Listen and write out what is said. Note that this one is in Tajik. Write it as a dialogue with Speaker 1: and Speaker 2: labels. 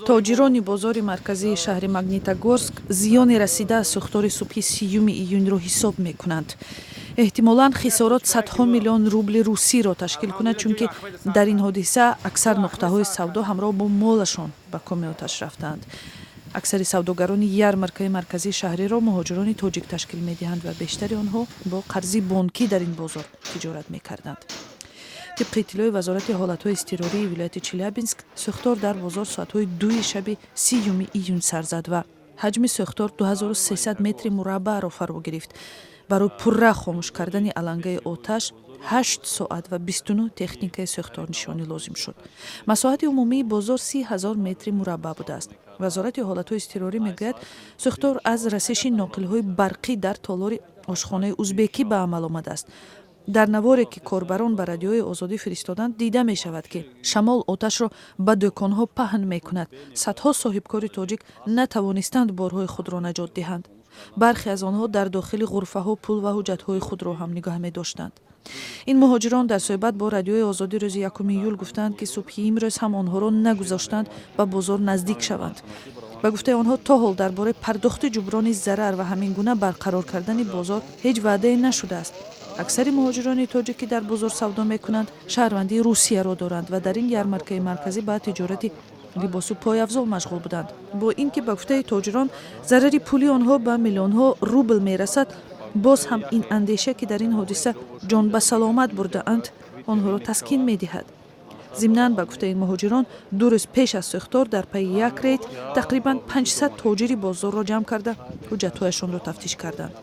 Speaker 1: Тоҷирони бозори марказии шаҳри Магнитогорск зиёни расида аз сӯхтори субҳи 30-юми июнро ҳисоб мекунанд. Эҳтимолан, хисорот садҳо миллион рубли русиро ташкил кунад, чунки дар ин ҳодиса аксар нуқтаҳои савдо ҳамроҳ бо молашон ба коми оташ рафтаанд. Аксари савдогарони ярмаркаи марказии шаҳриро муҳоҷирони тоҷик ташкил медиҳанд ва бештари онҳо бо қарзи бонкӣ дар ин бозор тиҷорат мекарданд. Тибқи иттилои Вазорати ҳолатҳои изтирории вилояти Челябинск, сӯхтор дар бозор соатҳои 2-и шаби 30-юми июн сар зад ва ҳаҷми сӯхтор 2300 метри мураббаъро фаро гирифт. Барои пурра хомӯш кардани алангаи оташ 8 соат ва 29 техникаи сӯхторнишонӣ лозим шуд. Масоҳати умумии бозор 30 000 метри мураббаъ будааст. Вазорати ҳолатҳои изтирорӣ мегӯяд, сӯхтор аз расиши ноқилҳои барқӣ дар толори ошхонаи узбекӣ ба амал омадааст. Дар наворе, ки корбарон ба Радиои Озодӣ фиристоданд, дида мешавад, ки шамол оташро ба дӯконҳо паҳн мекунад. Садҳо соҳибкори тоҷик натавонистанд борҳои худро наҷот диҳанд. Бархе аз онҳо дар дохили ғурфаҳо пул ва ҳуҷҷатҳои худро ҳам нигоҳ медоштанд. Ин муҳоҷирон дар суҳбат бо Радиои Озодӣ рӯзи 1 июл гуфтанд, ки субҳи имрӯз ҳам онҳоро нагузоштанд ба бозор наздик шаванд. Ба гуфтаи онҳо, то ҳол дар бораи пардохти ҷуброни зарар ва ҳамин гуна барқарор кардани бозор ҳеҷ ваъдае нашудааст. Аксари муҳоҷирони тоҷик, ки дар бозор савдо мекунанд, шаҳрвандии Русияро доранд ва дар ин ярмаркаи марказӣ ба тиҷорати либосу пойафзол машғул буданд. Бо ин ки, ба гуфтаи тоҷирон, зарари пулии онҳо ба миллионҳо рубл мерасад, боз ҳам ин андеша, ки дар ин ҳодиса ҷон ба саломат бурдаанд, онҳоро таскин медиҳад. Зимнан, ба гуфтаи ин муҳоҷирон, 2 рӯз пеш аз сӯхтор дар пайи як рейд тақрибан 500 тоҷири бозорро ҷамъ карда, ҳуҷҷатҳояшонро тафтиш карданд.